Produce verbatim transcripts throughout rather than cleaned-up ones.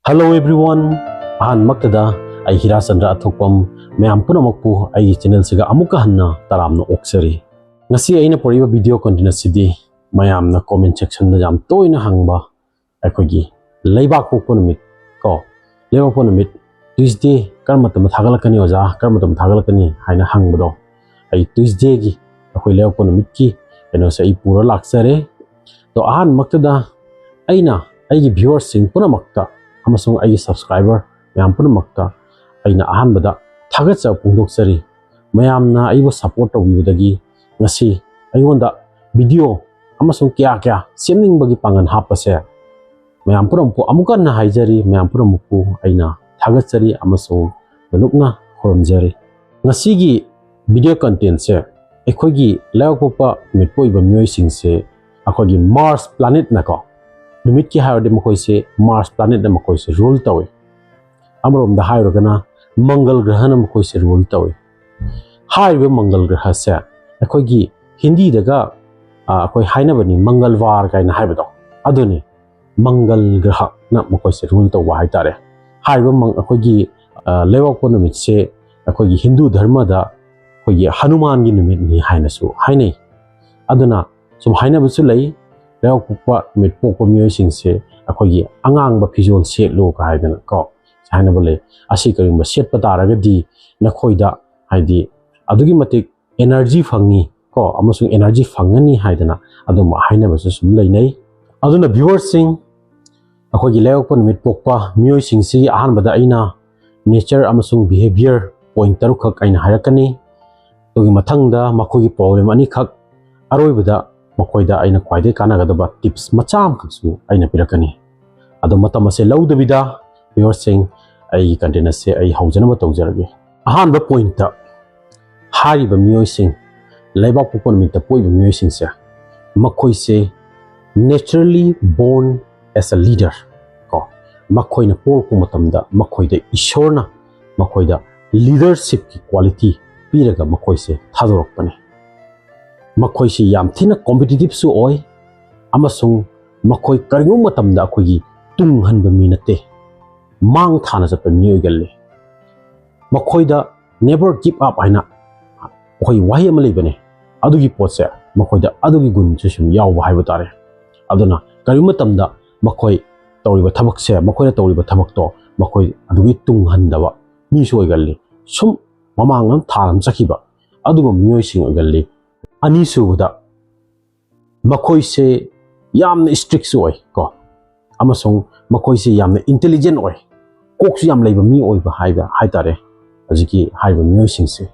Hello everyone, ꯑꯍꯥꯟꯕꯃꯛꯇꯗ ꯑꯩ ꯍꯤꯔꯥꯆꯟꯗ꯭ꯔ ꯑꯊꯣꯛꯄꯝ ꯃꯌꯥꯝ ꯄꯨꯝꯅꯃꯛꯄꯨ ꯑꯩꯒꯤ ꯆꯦꯅꯦꯜꯁꯤꯒ ꯑꯃꯨꯛꯀ ꯍꯟꯅ ꯇꯔꯥꯝꯅ ꯑꯣꯛꯆꯔꯤ꯫ ꯉꯁꯤ ꯑꯩꯅ ꯄꯨꯔꯛꯏꯕ ꯚꯤꯗꯤꯑꯣ ꯀꯟꯇꯦꯟ ꯑꯁꯤꯗꯤ ꯃꯌꯥꯝꯅ ꯀꯣꯃꯦꯟ ꯁꯦꯛꯁꯟꯗ ꯌꯥꯝ ꯇꯣꯏꯅ ꯍꯪꯕ ꯑꯩꯈꯣꯏꯒꯤ ꯂꯩꯕꯥꯛ ꯄꯣꯛꯄ ꯅꯨꯃꯤꯠ ꯀꯣ, ꯂꯩꯕꯥꯛ ꯄꯣꯛꯄ ꯅꯨꯃꯤꯠ ꯇ꯭ꯌꯨꯁꯗꯦ ꯀꯔꯝꯕ ꯃꯇꯝꯗ ꯊꯥꯒꯠꯂꯛꯀꯅꯤ ꯑꯣꯖꯥ, ꯀꯔꯝꯕ ꯃꯇꯝꯗ ꯊꯥꯒꯠꯂꯛꯀꯅꯤ ꯍꯥꯏꯅ ꯍꯪꯕꯗꯣ, ꯑꯩ ꯇ꯭ꯌꯨꯁꯗꯦꯒꯤ ꯑꯩꯈꯣꯏ ꯂꯩꯕꯥꯛ ꯄꯣꯛꯄ ꯅꯨꯃꯤꯠꯀꯤ ꯀꯩꯅꯣꯁꯦ ꯑꯩ ꯄꯨꯔ ꯂꯥꯛꯆꯔꯦ꯫ ꯑꯗꯣ ꯑꯍꯥꯟꯕꯃꯛꯇꯗ ꯑꯩꯅ ꯑꯩꯒꯤ ꯚ꯭ꯌꯨꯋꯔꯁꯤꯡ ꯄꯨꯝꯅꯃꯛꯇ ꯑꯃꯁꯨꯡ ꯑꯩꯒꯤ ꯁꯕꯁꯀ꯭ꯔꯥꯏꯕꯔ ꯃꯌꯥꯝ ꯄꯨꯝꯅꯃꯛꯇ ꯑꯩꯅ ꯑꯍꯥꯟꯕꯗ ꯊꯥꯒꯠꯆꯕ ꯐꯣꯡꯗꯣꯛꯆꯔꯤ꯫ ꯃꯌꯥꯝꯅ ꯑꯩꯕꯨ ꯁꯄꯣꯔꯠ ꯇꯧꯕꯤꯕꯗꯒꯤ ꯉꯁꯤ ꯑꯩꯉꯣꯟꯗ ꯚꯤꯗꯤꯑꯣ ꯑꯃꯁꯨꯡ ꯀꯌꯥ ꯀꯌꯥ ꯁꯦꯝꯅꯤꯡꯕꯒꯤ ꯄꯥꯡꯒꯜ ꯍꯥꯞꯄꯁꯦ ꯃꯌꯥꯝ ꯄꯨꯝꯅꯃꯛꯄꯨ ꯑꯃꯨꯛꯀ ꯍꯟꯅ ꯍꯥꯏꯖꯔꯤ, ꯃꯌꯥꯝ ꯄꯨꯝꯅꯃꯛꯄꯨ ꯑꯩꯅ ꯊꯥꯒꯠꯆꯔꯤ ꯑꯃꯁꯨꯡ ꯅꯣꯂꯨꯛꯅ ꯈꯨꯔꯨꯝꯖꯔꯤ꯫ ꯉꯁꯤꯒꯤ ꯚꯤꯗꯤꯑꯣ ꯀꯟꯇꯦꯟꯁꯦ ꯑꯩꯈꯣꯏꯒꯤ ꯂꯩꯕꯥꯛꯄꯣꯛꯄ ꯅꯨꯃꯤꯠ ꯄꯣꯛꯏꯕ ꯃꯤꯑꯣꯏꯁꯤꯡꯁꯦ ꯑꯩꯈꯣꯏꯒꯤ ꯃꯥꯔꯁ ꯄ꯭ꯂꯥꯅꯦꯠꯅꯀꯣ, ꯅꯨꯃꯤꯠꯀꯤ ꯍꯥꯏꯔꯗꯤ ꯃꯈꯣꯏꯁꯦ ꯃꯥꯔꯁ ꯄ꯭ꯂꯥꯅꯦꯠꯅ ꯃꯈꯣꯏꯁꯦ ꯔꯨꯜ ꯇꯧꯏ꯫ ꯑꯃꯔꯣꯝꯗ ꯍꯥꯏꯔꯒꯅ ꯃꯪꯒꯜ ꯒ꯭ꯔꯍꯅ ꯃꯈꯣꯏꯁꯦ ꯔꯨꯜ ꯇꯧꯏ꯫ ꯍꯥꯏꯔꯤꯕ ꯃꯪꯒꯜ ꯒ꯭ꯔꯍꯁꯦ ꯑꯩꯈꯣꯏꯒꯤ ꯍꯤꯟꯗꯤꯗꯒ, ꯑ, ꯑꯩꯈꯣꯏ ꯍꯥꯏꯅꯕꯅꯤ, ꯃꯪꯒꯜꯋꯥꯔ ꯀꯥꯏꯅ ꯍꯥꯏꯕꯗꯣ, ꯑꯗꯨꯅꯤ꯫ ꯃꯪꯒꯜ ꯒ꯭ꯔꯍꯅ ꯃꯈꯣꯏꯁꯦ ꯔꯨꯜ ꯇꯧꯕ ꯍꯥꯏꯇꯥꯔꯦ꯫ ꯍꯥꯏꯔꯤꯕ ꯃꯪ-, ꯑꯩꯈꯣꯏꯒꯤ, ꯑ, ꯂꯩꯕꯥꯛꯄꯣꯛꯄ ꯅꯨꯃꯤꯠꯁꯦ ꯑꯩꯈꯣꯏꯒꯤ ꯍꯤꯟꯗꯨ ꯙꯔꯃꯗ ꯑꯩꯈꯣꯏꯒꯤ ꯍꯅꯨꯃꯥꯟꯒꯤ ꯅꯨꯃꯤꯠꯅꯤ ꯍꯥꯏꯅꯁꯨ ꯍꯥꯏꯅꯩ꯫ ꯑꯗꯨꯅ ꯁꯨꯝ ꯍꯥꯏꯅꯕꯁꯨ ꯂꯩ, ꯂꯩꯕꯥꯛꯄꯣꯛꯄ ꯅꯨꯃꯤꯠ ꯄꯣꯛꯄ ꯃꯤꯑꯣꯏꯁꯤꯡꯁꯦ ꯑꯩꯈꯣꯏꯒꯤ ꯑꯉꯥꯡꯕ ꯐꯤꯖꯣꯜ ꯁꯦꯠꯂꯨ ꯀꯥꯏꯗꯅ ꯀꯣ, ꯍꯥꯏꯅꯕ ꯂꯩ꯫ ꯑꯁꯤ ꯀꯔꯤꯒꯨꯝꯕ ꯁꯦꯠꯄ ꯇꯥꯔꯒꯗꯤ ꯅꯈꯣꯏꯗ ꯍꯥꯏꯗꯤ ꯑꯗꯨꯛꯀꯤ ꯃꯇꯤꯛ ꯑꯦꯅꯔꯖꯤ ꯐꯪꯉꯤ ꯀꯣ, ꯑꯃꯁꯨꯡ ꯑꯦꯅꯔꯖꯤ ꯐꯪꯒꯅꯤ ꯍꯥꯏꯗꯅ ꯑꯗꯨꯝꯕ ꯍꯥꯏꯅꯕꯁꯨ ꯁꯨꯝ ꯂꯩꯅꯩ꯫ ꯑꯗꯨꯅ ꯚ꯭ꯌꯨꯋꯔꯁꯤꯡ, ꯑꯩꯈꯣꯏꯒꯤ ꯂꯩꯕꯥꯛꯄꯣꯛꯄ ꯅꯨꯃꯤꯠ ꯄꯣꯛꯄ ꯃꯤꯑꯣꯏꯁꯤꯡꯁꯤ ꯑꯍꯥꯟꯕꯗ ꯑꯩꯅ ꯅꯦꯆꯔ ꯑꯃꯁꯨꯡ ꯕꯤꯍꯦꯕꯤꯌꯔ ꯄꯣꯏꯟꯠ ꯇꯔꯨꯛꯈꯛ ꯑꯩꯅ ꯍꯥꯏꯔꯛꯀꯅꯤ꯫ ꯑꯗꯨꯒꯤ ꯃꯊꯪꯗ ꯃꯈꯣꯏꯒꯤ ꯄ꯭ꯔꯣꯕ꯭ꯂꯦꯝ ꯑꯅꯤꯈꯛ, ꯑꯔꯣꯏꯕꯗ ꯃꯈꯣꯏꯗ ꯑꯩꯅ ꯈ꯭ꯋꯥꯏꯗꯒꯤ ꯀꯥꯟꯅꯒꯗꯕ ꯇꯤꯞꯁ ꯃꯆꯥ ꯑꯃꯈꯛꯁꯨ ꯑꯩꯅ ꯄꯤꯔꯛꯀꯅꯤ꯫ ꯑꯗꯣ ꯃꯇꯝ ꯑꯁꯦ ꯂꯧꯗꯕꯤꯗ ꯚ꯭ꯌꯨꯋꯔꯁꯤꯡ, ꯑꯩꯒꯤ ꯀꯟꯇꯦꯟ ꯑꯁꯦ ꯑꯩ ꯍꯧꯖꯅꯕ ꯇꯧꯖꯔꯒꯦ꯫ ꯑꯍꯥꯟꯕ ꯄꯣꯏꯟꯠꯇ, ꯍꯥꯏꯔꯤꯕ ꯃꯤꯑꯣꯏꯁꯤꯡ, ꯂꯩꯕꯥꯛꯄꯣꯛꯄ ꯅꯨꯃꯤꯠꯇ ꯄꯣꯛꯏꯕ ꯃꯤꯑꯣꯏꯁꯤꯡꯁꯦ, ꯃꯈꯣꯏꯁꯦ naturally born as a leader ꯀꯣ, ꯃꯈꯣꯏꯅ ꯄꯣꯛꯂꯛꯄ ꯃꯇꯝꯗ ꯃꯈꯣꯏꯗ ꯏꯁꯣꯔꯅ ꯃꯈꯣꯏꯗ ꯂꯤꯗꯔꯁꯤꯞꯀꯤ ꯀ꯭ꯋꯥꯂꯤꯇꯤ ꯄꯤꯔꯒ ꯃꯈꯣꯏꯁꯦ ꯊꯥꯗꯣꯔꯛꯄꯅꯤ꯫ ꯃꯈꯣꯏꯁꯤ ꯌꯥꯝ ꯊꯤꯅ ꯀꯣꯝꯄꯤꯇꯤꯇꯤꯞꯁꯨ ꯑꯣꯏ, ꯑꯃꯁꯨꯡ ꯃꯈꯣꯏ ꯀꯔꯤꯒꯨꯝꯕ ꯃꯇꯝꯗ ꯑꯩꯈꯣꯏꯒꯤ ꯇꯨꯡꯍꯟꯕ ꯃꯤ ꯅꯠꯇꯦ꯫ ꯃꯥꯡ ꯊꯥꯅ ꯆꯠꯄ ꯃꯤ ꯑꯣꯏꯒꯜꯂꯤ꯫ ꯃꯈꯣꯏꯗ never give up ꯍꯥꯏꯅ ꯑꯩꯈꯣꯏ ꯋꯥꯍꯩ ꯑꯃ ꯂꯩꯕꯅꯦ꯫ ꯑꯗꯨꯒꯤ ꯄꯣꯠꯁꯦ ꯃꯈꯣꯏꯗ ꯑꯗꯨꯒꯤ ꯒꯨꯟꯁꯨ ꯁꯨꯝ ꯌꯥꯎꯕ ꯍꯥꯏꯕ ꯇꯥꯔꯦ꯫ ꯑꯗꯨꯅ ꯀꯔꯤꯒꯨꯝꯕ ꯃꯇꯝꯗ ꯃꯈꯣꯏ ꯇꯧꯔꯤꯕ ꯊꯕꯛꯁꯦ, ꯃꯈꯣꯏꯅ ꯇꯧꯔꯤꯕ ꯊꯕꯛꯇꯣ ꯃꯈꯣꯏ ꯑꯗꯨꯒꯤ ꯇꯨꯡꯍꯟꯗꯕ ꯃꯤꯁꯨ ꯑꯣꯏꯒꯜꯂꯤ꯫ ꯁꯨꯝ ꯃꯃꯥꯡ ꯑꯃ ꯊꯥ ꯑꯃ ꯆꯠꯈꯤꯕ ꯑꯗꯨꯒꯨꯝꯕ ꯃꯤꯑꯣꯏꯁꯤꯡ ꯑꯣꯏꯒꯜꯂꯤ꯫ ꯑꯅꯤꯁꯨꯕꯗ, ꯃꯈꯣꯏꯁꯦ ꯌꯥꯝꯅ ꯏꯁꯇ꯭ꯔꯤꯛꯁꯨ ꯑꯣꯏ ꯀꯣ, ꯑꯃꯁꯨꯡ ꯃꯈꯣꯏꯁꯦ ꯌꯥꯝꯅ ꯏꯟꯇꯦꯂꯤꯖꯦꯟ ꯑꯣꯏ, ꯀꯣꯛꯁꯨ ꯌꯥꯝ ꯂꯩꯕ ꯃꯤ ꯑꯣꯏꯕ ꯍꯥꯏꯕ ꯍꯥꯏꯇꯥꯔꯦ ꯍꯧꯖꯤꯛꯀꯤ ꯍꯥꯏꯔꯤꯕ ꯃꯤꯑꯣꯏꯁꯤꯡꯁꯦ꯫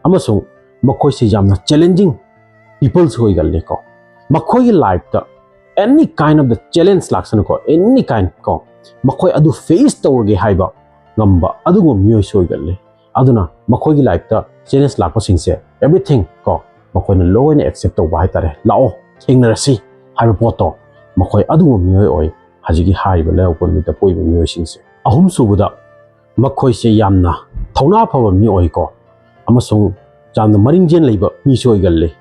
ꯑꯃꯁꯨꯡ ꯃꯈꯣꯏꯁꯦ ꯌꯥꯝꯅ ꯆꯦꯂꯦꯟꯖꯤꯡ ꯄꯤꯄꯜꯁꯨ ꯑꯣꯏꯒꯜꯂꯤ ꯀꯣ꯫ ꯃꯈꯣꯏꯒꯤ ꯂꯥꯏꯐꯇ any kind of the challenge ꯂꯥꯛꯁꯅꯨꯀꯣ, any kind ꯀꯣ, ꯃꯈꯣꯏ ꯑꯗꯨ ꯐꯦꯁ ꯇꯧꯔꯒꯦ ꯍꯥꯏꯕ ꯉꯝꯕ ꯑꯗꯨꯒꯨꯝꯕ ꯃꯤꯑꯣꯏꯁꯨ ꯑꯣꯏꯒꯜꯂꯤ꯫ ꯑꯗꯨꯅ ꯃꯈꯣꯏꯒꯤ ꯂꯥꯏꯐꯇ ꯆꯦꯂꯦꯟꯖ ꯂꯥꯛꯄꯁꯤꯡꯁꯦ, everything ꯀꯣ, ꯃꯈꯣꯏꯅ ꯂꯣꯏꯅ ꯑꯦꯛꯁꯦꯞ ꯇꯧꯕ ꯍꯥꯏꯇꯥꯔꯦ꯫ ꯂꯥꯛꯑꯣ, ꯊꯦꯡꯅꯔꯁꯤ ꯍꯥꯏꯕ ꯄꯣꯠꯇꯣ ꯃꯈꯣꯏ ꯑꯗꯨꯒꯨꯝꯕ ꯃꯤꯑꯣꯏ ꯑꯣꯏ ꯍꯧꯖꯤꯛꯀꯤ ꯍꯥꯏꯔꯤꯕ ꯂꯩꯕꯥꯛꯄꯣꯛꯄ ꯅꯨꯃꯤꯠꯇ ꯄꯣꯛꯏꯕ ꯃꯤꯑꯣꯏꯁꯤꯡꯁꯦ꯫ ꯑꯍꯨꯝꯁꯨꯕꯗ, ꯃꯈꯣꯏꯁꯦ ꯌꯥꯝꯅ ꯊꯧꯅꯥ ꯐꯕ ꯃꯤ ꯑꯣꯏꯀꯣ, ꯑꯃꯁꯨꯡ ꯌꯥꯝꯅ ꯃꯔꯤꯡꯖꯦꯜ ꯂꯩꯕ ꯃꯤꯁꯨ ꯑꯣꯏꯒꯜꯂꯤ꯫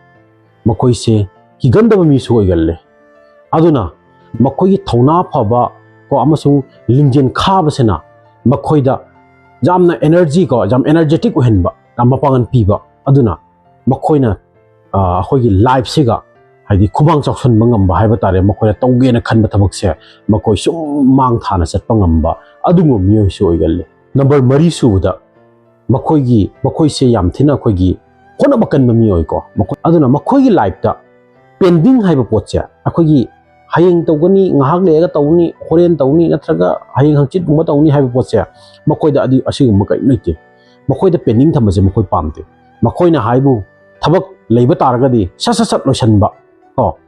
ꯃꯈꯣꯏꯁꯦ ꯀꯤꯒꯟꯗꯕ ꯃꯤꯁꯨ ꯑꯣꯏꯒꯜꯂꯤ꯫ ꯑꯗꯨꯅ ꯃꯈꯣꯏꯒꯤ ꯊꯧꯅꯥ ꯐꯕ ꯀꯣ ꯑꯃꯁꯨꯡ ꯂꯤꯡꯖꯦꯜ ꯈꯥꯕꯁꯤꯅ ꯃꯈꯣꯏꯗ ꯌꯥꯝꯅ ꯑꯦꯅꯔꯖꯤ ꯀꯣ, ꯌꯥꯝ ꯑꯦꯅꯔꯖꯦꯇꯤꯛ ꯑꯣꯏꯍꯟꯕ, ꯌꯥꯝ ꯃꯄꯥꯡꯒꯜ ꯄꯤꯕ꯫ ꯑꯗꯨꯅ ꯃꯈꯣꯏꯅ, ꯑ, ꯑꯩꯈꯣꯏꯒꯤ ꯂꯥꯏꯐꯁꯤꯒ, ꯍꯥꯏꯗꯤ, ꯈꯨꯃꯥꯡ ꯆꯥꯎꯁꯟꯕ ꯉꯝꯕ ꯍꯥꯏꯕ ꯇꯥꯔꯦ, ꯃꯈꯣꯏꯅ ꯇꯧꯒꯦꯅ ꯈꯟꯕ ꯊꯕꯛꯁꯦ ꯃꯈꯣꯏ ꯁꯨꯝ ꯃꯥꯡ ꯊꯥꯅ ꯆꯠꯄ ꯉꯝꯕ ꯑꯗꯨꯒꯨꯝꯕ ꯃꯤꯑꯣꯏꯁꯨ ꯑꯣꯏꯒꯜꯂꯤ꯫ ꯅꯝꯕꯔ ꯃꯔꯤ ꯁꯨꯕꯗ, ꯃꯈꯣꯏꯒꯤ, ꯃꯈꯣꯏꯁꯦ ꯌꯥꯝ ꯊꯤꯅ ꯑꯩꯈꯣꯏꯒꯤ ꯍꯣꯠꯅꯕ ꯀꯟꯕ ꯃꯤ ꯑꯣꯏꯀꯣ꯫ ꯃꯈꯣꯏ, ꯑꯗꯨꯅ ꯃꯈꯣꯏꯒꯤ ꯂꯥꯏꯐꯇ ꯄꯦꯟꯗꯤꯡ ꯍꯥꯏꯕ ꯄꯣꯠꯁꯦ, ꯑꯩꯈꯣꯏꯒꯤ ꯍꯌꯦꯡ ꯇꯧꯒꯅꯤ, ꯉꯥꯏꯍꯥꯛ ꯂꯩꯔꯒ ꯇꯧꯅꯤ, ꯍꯣꯔꯦꯟ ꯇꯧꯅꯤ, ꯅꯠꯇ꯭ꯔꯒ ꯍꯌꯦꯡ ꯍꯪꯆꯤꯠꯀꯨꯝꯕ ꯇꯧꯅꯤ ꯍꯥꯏꯕ ꯄꯣꯠꯁꯦ, ꯃꯈꯣꯏꯗ ꯑꯗꯨ, ꯑꯁꯤꯒꯨꯝꯕ ꯀꯔꯤꯝ ꯂꯩꯇꯦ꯫ ꯃꯈꯣꯏꯗ ꯄꯦꯟꯗꯤꯡ ꯊꯝꯕꯁꯦ ꯃꯈꯣꯏ ꯄꯥꯝꯗꯦ꯫ ꯃꯈꯣꯏꯅ ꯍꯥꯏꯕꯨ ꯊꯕꯛ ꯂꯩꯕ ꯇꯥꯔꯒꯗꯤ ꯁꯠ ꯁꯠ ꯁꯠ ꯂꯣꯏꯁꯤꯟꯕ ꯀꯣ,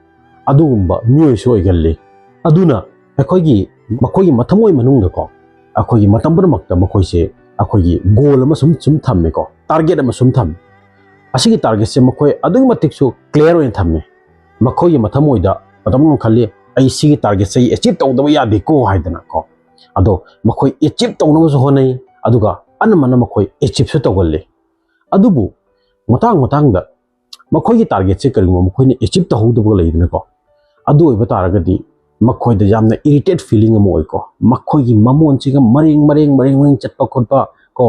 ꯑꯗꯨꯒꯨꯝꯕ ꯃꯤꯑꯣꯏꯁꯨ ꯑꯣꯏꯒꯜꯂꯤ꯫ ꯑꯗꯨꯅ ꯑꯩꯈꯣꯏꯒꯤ, ꯃꯈꯣꯏꯒꯤ ꯃꯊꯃꯣꯏ ꯃꯅꯨꯡꯗꯀꯣ, ꯑꯩꯈꯣꯏꯒꯤ ꯃꯇꯝ ꯄꯨꯝꯅꯃꯛꯇ ꯃꯈꯣꯏꯁꯦ ꯑꯩꯈꯣꯏꯒꯤ ꯒꯣꯜ ꯑꯃ ꯁꯨꯝ, ꯁꯨꯝ ꯊꯝꯃꯦꯀꯣ, ꯇꯥꯔꯒꯦꯠ ꯑꯃ ꯁꯨꯝ ꯊꯝꯃꯦ꯫ ꯑꯁꯤꯒꯤ ꯇꯥꯔꯒꯦꯠꯁꯦ ꯃꯈꯣꯏ ꯑꯗꯨꯛꯀꯤ ꯃꯇꯤꯛꯁꯨ ꯀ꯭ꯂꯤꯌꯥꯔ ꯑꯣꯏꯅ ꯊꯝꯃꯦ꯫ ꯃꯈꯣꯏꯒꯤ ꯃꯊꯃꯣꯏꯗ ꯃꯇꯝ ꯑꯃ ꯈꯜꯂꯤ, "ꯑꯩ ꯁꯤꯒꯤ ꯇꯥꯔꯒꯦꯠꯁꯦ ꯑꯩ ꯑꯦꯆꯤꯞ ꯇꯧꯗꯕ ꯌꯥꯗꯦꯀꯣ" ꯍꯥꯏꯗꯅꯀꯣ꯫ ꯑꯗꯣ ꯃꯈꯣꯏ ꯑꯦꯆꯤꯞ ꯇꯧꯅꯕꯁꯨ ꯍꯣꯠꯅꯩ, ꯑꯗꯨꯒ ꯑꯅꯝꯕꯅ ꯃꯈꯣꯏ ꯑꯦꯆꯤꯞꯁꯨ ꯇꯧꯒꯜꯂꯤ꯫ ꯑꯗꯨꯕꯨ ꯃꯇꯥꯡ ꯃꯇꯥꯡꯗ ꯃꯈꯣꯏꯒꯤ ꯇꯥꯔꯒꯦꯠꯁꯦ ꯀꯔꯤꯒꯨꯝꯕ ꯃꯈꯣꯏꯅ ꯑꯦꯆꯤꯞ ꯇꯧꯍꯧꯗꯕꯒ ꯂꯩꯗꯅꯀꯣ, ꯑꯗꯨ ꯑꯣꯏꯕ ꯇꯥꯔꯒꯗꯤ ꯃꯈꯣꯏꯗ ꯌꯥꯝꯅ ꯏꯔꯤꯇꯦꯠ ꯐꯤꯂꯤꯡ ꯑꯃ ꯑꯣꯏꯀꯣ꯫ ꯃꯈꯣꯏꯒꯤ ꯃꯃꯣꯟꯁꯤꯒ ꯃꯔꯦꯡ ꯃꯔꯦꯡ ꯃꯔꯦꯡ ꯃꯔꯦꯡ ꯆꯠꯄ ꯈꯣꯠꯄ ꯀꯣ,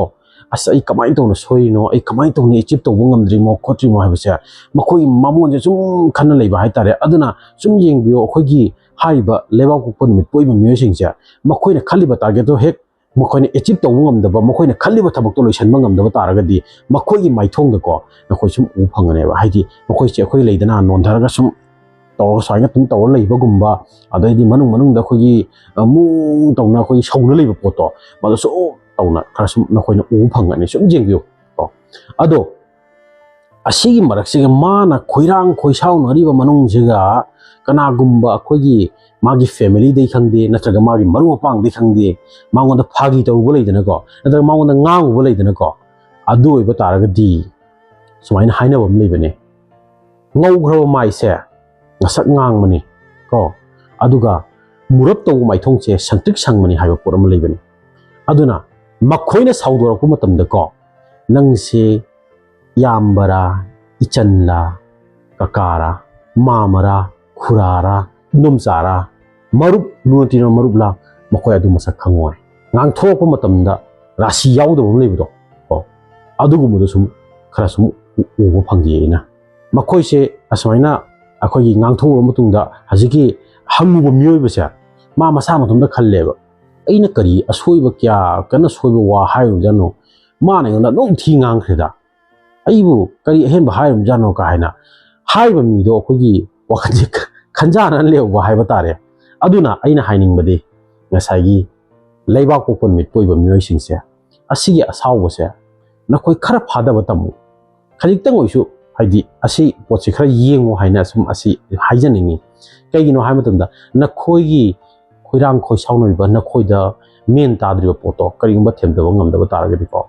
ꯑꯁ, ꯑꯩ ꯀꯃꯥꯏꯅ ꯇꯧꯅ ꯁꯣꯏꯔꯤꯅꯣ, ꯑꯩ ꯀꯃꯥꯏꯅ ꯇꯧꯅ ꯑꯦꯆꯤꯞ ꯇꯧꯕ ꯉꯝꯗ꯭ꯔꯤꯃꯣ ꯈꯣꯠꯇ꯭ꯔꯤꯃꯣ ꯍꯥꯏꯕꯁꯦ ꯃꯈꯣꯏꯒꯤ ꯃꯃꯣꯟꯁꯦ ꯁꯨꯝ ꯈꯟꯅ ꯂꯩꯕ ꯍꯥꯏꯇꯥꯔꯦ꯫ ꯑꯗꯨꯅ ꯁꯨꯝ ꯌꯦꯡꯕꯤꯌꯨ, ꯑꯩꯈꯣꯏꯒꯤ ꯍꯥꯏꯔꯤꯕ ꯂꯩꯕꯥꯛ ꯄꯣꯛꯄ ꯅꯨꯃꯤꯠ ꯄꯣꯛꯏꯕ ꯃꯤꯑꯣꯏꯁꯤꯡꯁꯦ, ꯃꯈꯣꯏꯅ ꯈꯜꯂꯤꯕ ꯇꯥꯔꯒꯦꯠꯇꯣ ꯍꯦꯛ ꯃꯈꯣꯏꯅ ꯑꯦꯆꯤꯞ ꯇꯧꯕ ꯉꯝꯗꯕ, ꯃꯈꯣꯏꯅ ꯈꯜꯂꯤꯕ ꯊꯕꯛꯇꯣ ꯂꯣꯏꯁꯤꯟꯕ ꯉꯝꯗꯕ ꯇꯥꯔꯒꯗꯤ, ꯃꯈꯣꯏꯒꯤ ꯃꯥꯏꯊꯣꯡꯗꯀꯣ ꯅꯈꯣꯏ ꯁꯨꯝ ꯎꯕ ꯐꯪꯒꯅꯦꯕ꯫ ꯍꯥꯏꯗꯤ ꯃꯈꯣꯏꯁꯦ ꯑꯩꯈꯣꯏ ꯂꯩꯗꯅ, ꯅꯣꯟꯊꯔꯒ ꯁꯨꯝ ꯇꯧꯔꯒ ꯁꯨꯃꯥꯏꯅ ꯑꯗꯨꯝ ꯇꯧꯔ ꯂꯩꯕꯒꯨꯝꯕ, ꯑꯗꯩꯗꯤ ꯃꯅꯨꯡ ꯃꯅꯨꯡꯗ ꯑꯩꯈꯣꯏꯒꯤ, ꯑ, ꯃꯨ ꯇꯧꯅ ꯑꯩꯈꯣꯏꯒꯤ ꯁꯧꯅ ꯂꯩꯕ ꯄꯣꯠꯇꯣ, ꯃꯗꯨ ꯁꯨꯝ ꯇꯧꯅ ꯈꯔ ꯁꯨꯝ ꯅꯈꯣꯏꯅ ꯎꯕ ꯐꯪꯒꯅꯤ꯫ ꯁꯨꯝ ꯌꯦꯡꯕꯤꯌꯨ ꯀꯣ꯫ ꯑꯗꯣ ꯑꯁꯤꯒꯤ ꯃꯔꯛꯁꯤꯒ ꯃꯥꯅ ꯈꯣꯏꯔꯥꯡ ꯈꯣꯏꯁꯥꯎꯅꯔꯤꯕ ꯃꯅꯨꯡꯁꯤꯒ ꯀꯅꯥꯒꯨꯝꯕ ꯑꯩꯈꯣꯏꯒꯤ ꯃꯥꯒꯤ ꯐꯦꯃꯤꯂꯤꯗꯩ ꯈꯪꯗꯦ, ꯅꯠꯇ꯭ꯔꯒ ꯃꯥꯒꯤ ꯃꯔꯨꯞ ꯃꯄꯥꯡꯗꯩ ꯈꯪꯗꯦ, ꯃꯉꯣꯟꯗ ꯐꯥꯒꯤ ꯇꯧꯔꯨꯕ ꯂꯩꯗꯅꯀꯣ, ꯅꯠꯇ꯭ꯔꯒ ꯃꯉꯣꯟꯗ ꯉꯥꯡꯉꯨꯕ ꯂꯩꯗꯅꯀꯣ, ꯑꯗꯨ ꯑꯣꯏꯕ ꯇꯥꯔꯒꯗꯤ ꯁꯨꯃꯥꯏꯅ ꯍꯥꯏꯅꯕ ꯑꯃ ꯂꯩꯕꯅꯦ, "ꯉꯧꯈ꯭ꯔꯕ ꯃꯥꯏꯁꯦ ꯉꯁꯛ ꯉꯥꯡꯕꯅꯤ" ꯀꯣ, ꯑꯗꯨꯒ "ꯃꯨꯔꯞ ꯇꯧꯕ ꯃꯥꯏꯊꯣꯡꯁꯦ ꯁꯪꯇ꯭ꯔꯤꯛ ꯁꯪꯕꯅꯤ" ꯍꯥꯏꯕ ꯄꯣꯠ ꯑꯃ ꯂꯩꯕꯅꯤ꯫ ꯑꯗꯨꯅ ꯃꯈꯣꯏꯅ ꯁꯥꯎꯗꯣꯔꯛꯄ ꯃꯇꯝꯗꯀꯣ, ꯅꯪꯁꯦ ꯏꯌꯥꯝꯕꯔꯥ, ꯏꯆꯟꯂꯥ, ꯀꯀꯥꯔꯥ, ꯃꯥꯃꯔꯥ, ꯈꯨꯔꯥꯔꯥ, ꯏꯗꯣꯝꯆꯥꯔꯥ, ꯃꯔꯨꯞ, ꯂꯨꯅ ꯇꯤꯟꯅꯕ ꯃꯔꯨꯞꯂꯥ, ꯃꯈꯣꯏ ꯑꯗꯨ ꯃꯁꯛ ꯈꯪꯉꯣꯏ꯫ ꯉꯥꯡꯊꯣꯔꯛꯄ ꯃꯇꯝꯗ ꯔꯥꯁꯤ ꯌꯥꯎꯗꯕ ꯑꯃ ꯂꯩꯕꯗꯣ, ꯀꯣ, ꯑꯗꯨꯒꯨꯝꯕꯗꯣ ꯁꯨꯝ ꯈꯔ ꯁꯨꯝ ꯎ-, ꯎꯕ ꯐꯪꯖꯩ ꯑꯩꯅ꯫ ꯃꯈꯣꯏꯁꯦ ꯑꯁꯨꯃꯥꯏꯅ ꯑꯩꯈꯣꯏꯒꯤ ꯉꯥꯡꯊꯣꯛꯎꯔꯕ ꯃꯇꯨꯡꯗ, ꯍꯧꯖꯤꯛꯀꯤ ꯍꯪꯉꯨꯕ ꯃꯤꯑꯣꯏꯕꯁꯦ, ꯃꯥ ꯃꯁꯥ ꯃꯊꯟꯇ ꯈꯜꯂꯦꯕ, "ꯑꯩꯅ ꯀꯔꯤ ꯑꯁꯣꯏꯕ, ꯀꯌꯥ ꯀꯟꯅ ꯁꯣꯏꯕ ꯋꯥ ꯍꯥꯏꯔꯨꯕꯖꯥꯠꯅꯣ? ꯃꯥꯅ ꯑꯩꯉꯣꯟꯗ ꯑꯗꯨꯝ ꯊꯤ ꯉꯥꯡꯈ꯭ꯔꯦꯗ꯫ ꯑꯩꯕꯨ ꯀꯔꯤ ꯑꯍꯦꯟꯕ ꯍꯥꯏꯔꯨꯕꯖꯥꯠꯅꯣ?" ꯀꯥ ꯍꯥꯏꯅ ꯍꯥꯏꯔꯤꯕ ꯃꯤꯗꯣ ꯑꯩꯈꯣꯏꯒꯤ ꯋꯥꯈꯜꯁꯦ ꯈꯟꯖꯥꯟꯅ ꯂꯩꯍꯧꯕ ꯍꯥꯏꯕ ꯇꯥꯔꯦ꯫ ꯑꯗꯨꯅ ꯑꯩꯅ ꯍꯥꯏꯅꯤꯡꯕꯗꯤ, ꯉꯁꯥꯏꯒꯤ ꯂꯩꯕꯥꯛ ꯄꯣꯛꯄ ꯅꯨꯃꯤꯠ ꯄꯣꯛꯏꯕ ꯃꯤꯑꯣꯏꯁꯤꯡꯁꯦ, ꯑꯁꯤꯒꯤ ꯑꯁꯥꯎꯕꯁꯦ ꯅꯈꯣꯏ ꯈꯔ ꯐꯥꯗꯕ ꯇꯝꯃꯨ꯫ ꯈꯖꯤꯛꯇꯪ ꯑꯣꯏꯁꯨ, ꯍꯥꯏꯗꯤ, ꯑꯁꯤ ꯄꯣꯠꯁꯤ ꯈꯔ ꯌꯦꯡꯉꯨ ꯍꯥꯏꯅ ꯁꯨꯝ ꯑꯁꯤ ꯍꯥꯏꯖꯅꯤꯡꯉꯤ꯫ ꯀꯩꯒꯤꯅꯣ ꯍꯥꯏꯕ ꯃꯇꯝꯗ, ꯅꯈꯣꯏꯒꯤ ꯈꯣꯏꯔꯥꯡ ꯈꯣꯏꯁꯥꯎꯅꯔꯤꯕ, ꯅꯈꯣꯏꯗ ꯃꯦꯟ ꯇꯥꯗ꯭ꯔꯤꯕ ꯄꯣꯠꯇꯣ ꯀꯔꯤꯒꯨꯝꯕ ꯊꯦꯝꯗꯕ ꯉꯝꯗꯕ ꯇꯥꯔꯒꯗꯤꯀꯣ,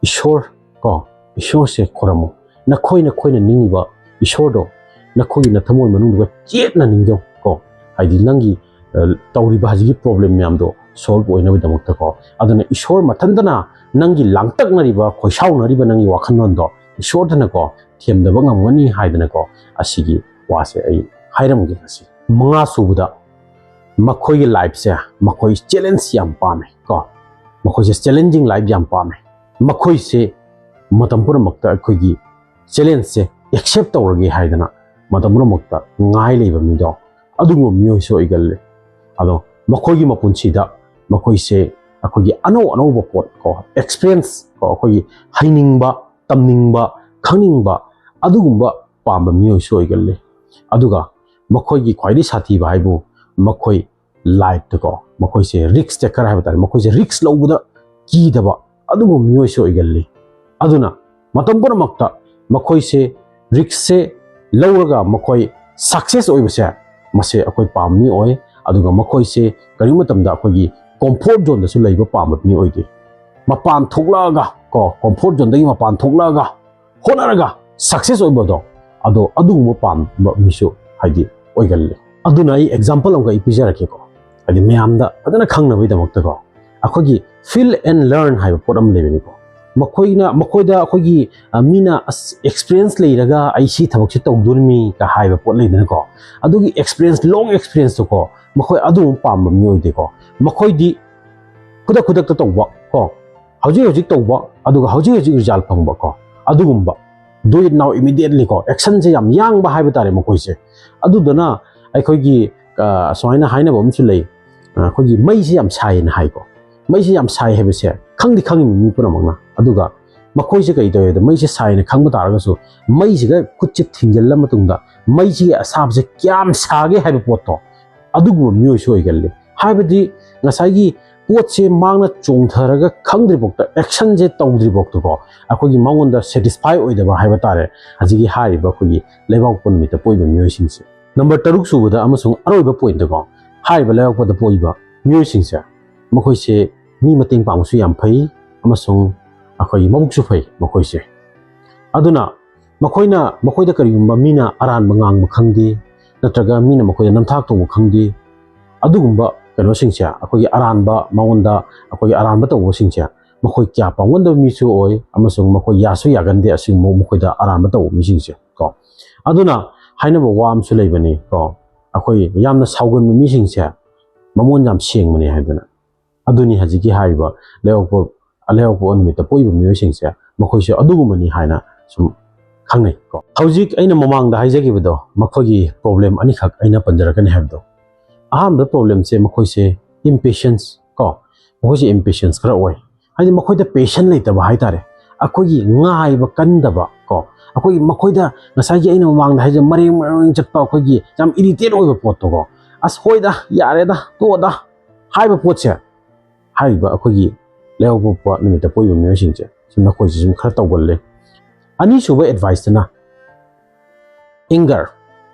ꯏꯁꯣꯔ ꯀꯣ, ꯏꯁꯣꯔꯁꯦ ꯈꯨꯔꯝꯃꯨ꯫ ꯅꯈꯣꯏ, ꯅꯈꯣꯏꯅ ꯅꯤꯡꯉꯤꯕ ꯏꯁꯣꯔꯗꯣ ꯅꯈꯣꯏꯒꯤ ꯅꯊꯃꯣꯏ ꯃꯅꯨꯡꯗꯨꯒ ꯆꯦꯠꯅ ꯅꯤꯡꯖꯧ ꯀꯣ꯫ ꯍꯥꯏꯗꯤ ꯅꯪꯒꯤ, ꯑ, ꯇꯧꯔꯤꯕ ꯍꯧꯖꯤꯛꯀꯤ ꯄ꯭ꯔꯣꯕ꯭ꯂꯦꯝ ꯃꯌꯥꯝꯗꯣ ꯁꯣꯜꯕ ꯑꯣꯏꯅꯕꯒꯤꯗꯃꯛꯇ ꯀꯣ꯫ ꯑꯗꯨꯅ ꯏꯁꯣꯔ ꯃꯊꯟꯇꯅ ꯅꯪꯒꯤ ꯂꯥꯡꯇꯛꯅꯔꯤꯕ, ꯈꯣꯏꯁꯥꯎꯅꯔꯤꯕ ꯅꯪꯒꯤ ꯋꯥꯈꯜꯂꯣꯟꯗꯣ ꯏꯁꯣꯔꯗꯅꯀꯣ ꯊꯦꯝꯗꯕ ꯉꯝꯒꯅꯤ ꯍꯥꯏꯗꯅꯀꯣ, ꯑꯁꯤꯒꯤ ꯋꯥꯁꯦ ꯑꯩ ꯍꯥꯏꯔꯝꯒꯦ ꯉꯁꯤ꯫ ꯃꯉꯥ ꯁꯨꯕꯗ, ꯃꯈꯣꯏꯒꯤ ꯂꯥꯏꯐꯁꯦ, ꯃꯈꯣꯏ ꯆꯦꯂꯦꯟꯖ ꯌꯥꯝ ꯄꯥꯝꯃꯦ ꯀꯣ꯫ ꯃꯈꯣꯏꯁꯦ ꯆꯦꯂꯦꯟꯖꯤꯡ ꯂꯥꯏꯐ ꯌꯥꯝ ꯄꯥꯝꯃꯦ꯫ ꯃꯈꯣꯏꯁꯦ ꯃꯇꯝ ꯄꯨꯝꯅꯃꯛꯇ ꯑꯩꯈꯣꯏꯒꯤ ꯆꯦꯂꯦꯟꯖꯁꯦ ꯑꯦꯛꯁꯦꯞ ꯇꯧꯔꯒꯦ ꯍꯥꯏꯗꯅ ꯃꯇꯝ ꯄꯨꯝꯅꯃꯛꯇ ꯉꯥꯏ ꯂꯩꯕ ꯃꯤꯗꯣ, ꯑꯗꯨꯒꯨꯝꯕ ꯃꯤꯑꯣꯏꯁꯨ ꯑꯣꯏꯒꯜꯂꯤ꯫ ꯑꯗꯣ ꯃꯈꯣꯏꯒꯤ ꯃꯄꯨꯟꯁꯤꯗ ꯃꯈꯣꯏꯁꯦ ꯑꯩꯈꯣꯏꯒꯤ ꯑꯅꯧ ꯑꯅꯧꯕ ꯄꯣꯠ ꯀꯣ, ꯑꯦꯛꯁꯄꯤꯔꯤꯌꯦꯟꯁ ꯀꯣ, ꯑꯩꯈꯣꯏꯒꯤ ꯍꯩꯅꯤꯡꯕ, ꯇꯝꯅꯤꯡꯕ, ꯈꯪꯅꯤꯡꯕ, ꯑꯗꯨꯒꯨꯝꯕ ꯄꯥꯝꯕ ꯃꯤꯑꯣꯏꯁꯨ ꯑꯣꯏꯒꯜꯂꯤ꯫ ꯑꯗꯨꯒ ꯃꯈꯣꯏꯒꯤ ꯈ꯭ꯋꯥꯏꯗꯒꯤ ꯁꯥꯊꯤꯕ ꯍꯥꯏꯕꯨ ꯃꯈꯣꯏ ꯂꯥꯏꯐꯇꯀꯣ, ꯃꯈꯣꯏꯁꯦ ꯔꯤꯛꯁ ꯇꯦꯀꯔ ꯍꯥꯏꯕ ꯇꯥꯔꯦ, ꯃꯈꯣꯏꯁꯦ ꯔꯤꯛꯁ ꯂꯧꯕꯗ ꯀꯤꯗꯕ ꯑꯗꯨꯒꯨꯝꯕ ꯃꯤꯑꯣꯏꯁꯨ ꯑꯣꯏꯒꯜꯂꯤ꯫ ꯑꯗꯨꯅ ꯃꯇꯝ ꯄꯨꯝꯅꯃꯛꯇ ꯃꯈꯣꯏꯁꯦ ꯔꯤꯛꯁꯁꯦ ꯂꯧꯔꯒ ꯃꯈꯣꯏ ꯁꯛꯁꯦꯁ ꯑꯣꯏꯕꯁꯦ, ꯃꯁꯦ ꯑꯩꯈꯣꯏ ꯄꯥꯝꯕ ꯃꯤ ꯑꯣꯏ꯫ ꯑꯗꯨꯒ ꯃꯈꯣꯏꯁꯦ ꯀꯔꯤꯒꯨꯝꯕ ꯃꯇꯝꯗ ꯑꯩꯈꯣꯏꯒꯤ ꯀꯣꯝꯐꯣꯔꯠ ꯖꯣꯟꯗꯁꯨ ꯂꯩꯕ ꯄꯥꯝꯕ ꯃꯤ ꯑꯣꯏꯗꯦ꯫ ꯃꯄꯥꯟ ꯊꯣꯛꯂꯛꯑꯒ ꯀꯣ, ꯀꯣꯝꯐꯣꯔꯠ ꯖꯣꯟꯗꯒꯤ ꯃꯄꯥꯟ ꯊꯣꯛꯂꯛꯑꯒ ꯍꯣꯠꯅꯔꯒ ꯁꯛꯁꯦꯁ ꯑꯣꯏꯕꯗꯣ, ꯑꯗꯣ ꯑꯗꯨꯒꯨꯝꯕ ꯄꯥꯝꯕ ꯃꯤꯁꯨ ꯍꯥꯏꯗꯤ ꯑꯣꯏꯒꯜꯂꯤ꯫ ꯑꯗꯨꯅ ꯑꯩ ꯑꯦꯛꯖꯥꯝꯄꯜ ꯑꯃꯒ ꯑꯩ ꯄꯤꯖꯔꯛꯀꯦꯀꯣ, ꯍꯥꯏꯗꯤ ꯃꯌꯥꯝꯗ ꯐꯖꯅ ꯈꯪꯅꯕꯒꯤꯗꯃꯛꯇꯀꯣ꯫ ꯑꯩꯈꯣꯏꯒꯤ feel and learn ꯍꯥꯏꯕ ꯄꯣꯠ ꯑꯃ ꯂꯩꯕꯅꯤꯀꯣ꯫ ꯃꯈꯣꯏꯅ, ꯃꯈꯣꯏꯗ ꯑꯩꯈꯣꯏꯒꯤ, ꯑ, ꯃꯤꯅ, "ꯑꯁ, ꯑꯦꯛꯁꯄꯤꯔꯤꯌꯦꯟꯁ ꯂꯩꯔꯒ ꯑꯩ ꯁꯤ ꯊꯕꯛꯁꯦ ꯇꯧꯗꯣꯔꯤꯃꯤ" ꯀ ꯍꯥꯏꯕ ꯄꯣꯠ ꯂꯩꯗꯅꯀꯣ꯫ ꯑꯗꯨꯒꯤ ꯑꯦꯛꯁꯄꯤꯔꯤꯌꯦꯟꯁ, ꯂꯣꯡ ꯑꯦꯛꯁꯄꯤꯔꯤꯌꯦꯟꯁꯇꯣꯀꯣ, ꯃꯈꯣꯏ ꯑꯗꯨꯒꯨꯝꯕ ꯄꯥꯝꯕ ꯃꯤꯑꯣꯏꯗꯦꯀꯣ꯫ ꯃꯈꯣꯏꯗꯤ ꯈꯨꯗꯛ ꯈꯨꯗꯛꯇ ꯇꯧꯕ ꯀꯣ, ꯍꯧꯖꯤꯛ ꯍꯧꯖꯤꯛ ꯇꯧꯕ, ꯑꯗꯨꯒ ꯍꯧꯖꯤꯛ ꯍꯧꯖꯤꯛ ꯔꯤꯖꯜ ꯐꯪꯕ ꯀꯣ, ꯑꯗꯨꯒꯨꯝꯕ, do it now, immediately ꯀꯣ, ꯑꯦꯛꯁꯟꯁꯦ ꯌꯥꯝ ꯌꯥꯡꯕ ꯍꯥꯏꯕ ꯇꯥꯔꯦ ꯃꯈꯣꯏꯁꯦ꯫ ꯑꯗꯨꯗꯨꯅ ꯑꯩꯈꯣꯏꯒꯤ, ꯑ, ꯁꯨꯃꯥꯏꯅ ꯍꯥꯏꯅꯕ ꯑꯃꯁꯨ ꯂꯩ, ꯑ, ꯑꯩꯈꯣꯏꯒꯤ ꯃꯩꯁꯦ ꯌꯥꯝ ꯁꯥꯏꯌꯦꯅ ꯍꯥꯏꯀꯣ꯫ ꯃꯩꯁꯦ ꯌꯥꯝ ꯁꯥꯏ ꯍꯥꯏꯕꯁꯦ ꯈꯪꯗꯤ ꯈꯪꯉꯤꯕ ꯃꯤ ꯄꯨꯝꯅꯃꯛꯅ꯫ ꯑꯗꯨꯒ ꯃꯈꯣꯏꯁꯦ ꯀꯩ ꯇꯧꯋꯦꯗ, ꯃꯩꯁꯦ ꯁꯥꯏꯅ ꯈꯪꯕ ꯇꯥꯔꯒꯁꯨ ꯃꯩꯁꯤꯒ ꯈꯨꯠꯁꯦ ꯊꯤꯡꯖꯤꯜꯂ ꯃꯇꯨꯡꯗ ꯃꯩꯁꯤꯒꯤ ꯑꯁꯥꯕꯁꯦ ꯀꯌꯥꯝ ꯁꯥꯒꯦ ꯍꯥꯏꯕ ꯄꯣꯠꯇꯣ, ꯑꯗꯨꯒꯨꯝꯕ ꯃꯤꯑꯣꯏꯁꯨ ꯑꯣꯏꯒꯜꯂꯤ꯫ ꯍꯥꯏꯕꯗꯤ ꯉꯁꯥꯏꯒꯤ ꯄꯣꯠꯁꯦ ꯃꯥꯡꯅ ꯆꯣꯡꯊꯔꯒ ꯈꯪꯗ꯭ꯔꯤꯐꯥꯎꯗ, ꯑꯦꯛꯁꯟꯁꯦ ꯇꯧꯗ꯭ꯔꯤꯐꯥꯎꯗꯀꯣ, ꯑꯩꯈꯣꯏꯒꯤ ꯃꯉꯣꯟꯗ ꯁꯦꯇꯤꯁꯐꯥꯏ ꯑꯣꯏꯗꯕ ꯍꯥꯏꯕ ꯇꯥꯔꯦ, ꯍꯧꯖꯤꯛꯀꯤ ꯍꯥꯏꯔꯤꯕ ꯑꯩꯈꯣꯏꯒꯤ ꯂꯩꯕꯥꯛꯄꯣꯛꯄ ꯅꯨꯃꯤꯠꯇ ꯄꯣꯛꯏꯕ ꯃꯤꯑꯣꯏꯁꯤꯡꯁꯦ꯫ ꯅꯝꯕꯔ ꯇꯔꯨꯛ ꯁꯨꯕꯗ ꯑꯃꯁꯨꯡ ꯑꯔꯣꯏꯕ ꯄꯣꯏꯟꯠꯇꯀꯣ, ꯍꯥꯏꯔꯤꯕ ꯂꯩꯕꯥꯛꯄꯣꯛꯄꯗ ꯄꯣꯛꯏꯕ ꯃꯤꯑꯣꯏꯁꯤꯡꯁꯦ, ꯃꯈꯣꯏꯁꯦ ꯃꯤ ꯃꯇꯦꯡ ꯄꯥꯡꯕꯁꯨ ꯌꯥꯝ ꯐꯩ ꯑꯃꯁꯨꯡ ꯑꯩꯈꯣꯏꯒꯤ ꯃꯕꯨꯛꯁꯨ ꯐꯩ ꯃꯈꯣꯏꯁꯦ꯫ ꯑꯗꯨꯅ ꯃꯈꯣꯏꯅ, ꯃꯈꯣꯏꯗ ꯀꯔꯤꯒꯨꯝꯕ ꯃꯤꯅ ꯑꯔꯥꯟꯕ ꯉꯥꯡꯕ ꯈꯪꯗꯦ, ꯅꯠꯇ꯭ꯔꯒ ꯃꯤꯅ ꯃꯈꯣꯏꯗ ꯅꯝꯊꯥꯛ ꯇꯧꯕ ꯈꯪꯗꯦ, ꯑꯗꯨꯒꯨꯝꯕ ꯀꯩꯅꯣꯁꯤꯡꯁꯦ, ꯑꯩꯈꯣꯏꯒꯤ ꯑꯔꯥꯟꯕ, ꯃꯉꯣꯟꯗ ꯑꯩꯈꯣꯏꯒꯤ ꯑꯔꯥꯟꯕ ꯇꯧꯕꯁꯤꯡꯁꯦ ꯃꯈꯣꯏ ꯀꯌꯥ ꯄꯥꯝꯒꯟꯗꯕ ꯃꯤꯁꯨ ꯑꯣꯏ, ꯑꯃꯁꯨꯡ ꯃꯈꯣꯏ ꯌꯥꯁꯨ ꯌꯥꯒꯟꯗꯦ ꯑꯁꯤꯒꯨꯝꯕ ꯃꯈꯣꯏꯗ ꯑꯔꯥꯟꯕ ꯇꯧꯕ ꯃꯤꯁꯤꯡꯁꯦ ꯀꯣ꯫ ꯑꯗꯨꯅ ꯍꯥꯏꯅꯕ ꯋꯥ ꯑꯃꯁꯨ ꯂꯩꯕꯅꯤ ꯀꯣ, ꯑꯩꯈꯣꯏ ꯌꯥꯝꯅ ꯁꯥꯎꯒꯟꯕ ꯃꯤꯁꯤꯡꯁꯦ ꯃꯃꯣꯟ ꯌꯥꯝ ꯁꯦꯡꯕꯅꯦ ꯍꯥꯏꯗꯅ꯫ ꯑꯗꯨꯅꯤ ꯍꯧꯖꯤꯛꯀꯤ ꯍꯥꯏꯔꯤꯕ ꯂꯩꯕꯥꯛꯄꯣꯛꯄ, ꯂꯩꯕꯥꯛꯄꯣꯛꯄ ꯅꯨꯃꯤꯠꯇ ꯄꯣꯛꯏꯕ ꯃꯤꯑꯣꯏꯁꯤꯡꯁꯦ, ꯃꯈꯣꯏꯁꯨ ꯑꯗꯨꯒꯨꯝꯕꯅꯤ ꯍꯥꯏꯅ ꯁꯨꯝ ꯈꯪꯅꯩ ꯀꯣ꯫ ꯍꯧꯖꯤꯛ ꯑꯩꯅ ꯃꯃꯥꯡꯗ ꯍꯥꯏꯖꯈꯤꯕꯗꯣ, ꯃꯈꯣꯏꯒꯤ ꯄ꯭ꯔꯣꯕ꯭ꯂꯦꯝ ꯑꯅꯤꯈꯛ ꯑꯩꯅ ꯄꯟꯖꯔꯛꯀꯅꯤ ꯍꯥꯏꯕꯗꯣ꯫ ꯑꯍꯥꯟꯕ ꯄ꯭ꯔꯣꯕ꯭ꯂꯦꯝꯁꯦ ꯃꯈꯣꯏꯁꯦ impatience ꯀꯣ, ꯃꯈꯣꯏꯁꯦ impatience ꯈꯔ ꯑꯣꯏ꯫ ꯍꯥꯏꯗꯤ ꯃꯈꯣꯏꯗ ꯄꯦꯁꯟ ꯂꯩꯇꯕ ꯍꯥꯏꯇꯥꯔꯦ꯫ ꯑꯩꯈꯣꯏꯒꯤ ꯉꯥꯏꯕ ꯀꯟꯗꯕ ꯀꯣ, ꯑꯩꯈꯣꯏꯒꯤ ꯃꯈꯣꯏꯗ ꯉꯁꯥꯏꯒꯤ ꯑꯩꯅ ꯃꯃꯥꯡꯗ ꯍꯥꯏꯖ ꯃꯔꯦꯡ ꯃꯔꯦꯡ ꯆꯠꯄ, ꯑꯩꯈꯣꯏꯒꯤ ꯌꯥꯝ ꯏꯔꯤꯇꯦꯠ ꯑꯣꯏꯕ ꯄꯣꯠꯇꯣ ꯀꯣ, "ꯑꯁ ꯍꯣꯏꯗ, ꯌꯥꯔꯦꯗ, ꯇꯣꯛꯑꯣꯗ" ꯍꯥꯏꯕ ꯄꯣꯠꯁꯦ, ꯍꯥꯏꯔꯤꯕ ꯑꯩꯈꯣꯏꯒꯤ ꯂꯩꯕꯥꯛꯄꯣꯛꯄ ꯅꯨꯃꯤꯠꯇ ꯄꯣꯛꯏꯕ ꯃꯤꯑꯣꯏꯁꯤꯡꯁꯦ ꯁꯨꯝ ꯅꯈꯣꯏꯁꯦ ꯁꯨꯝ ꯈꯔ ꯇꯧꯒꯜꯂꯦ꯫ ꯑꯅꯤꯁꯨꯕ ꯑꯦꯗꯚꯥꯏꯁꯇꯅ anger,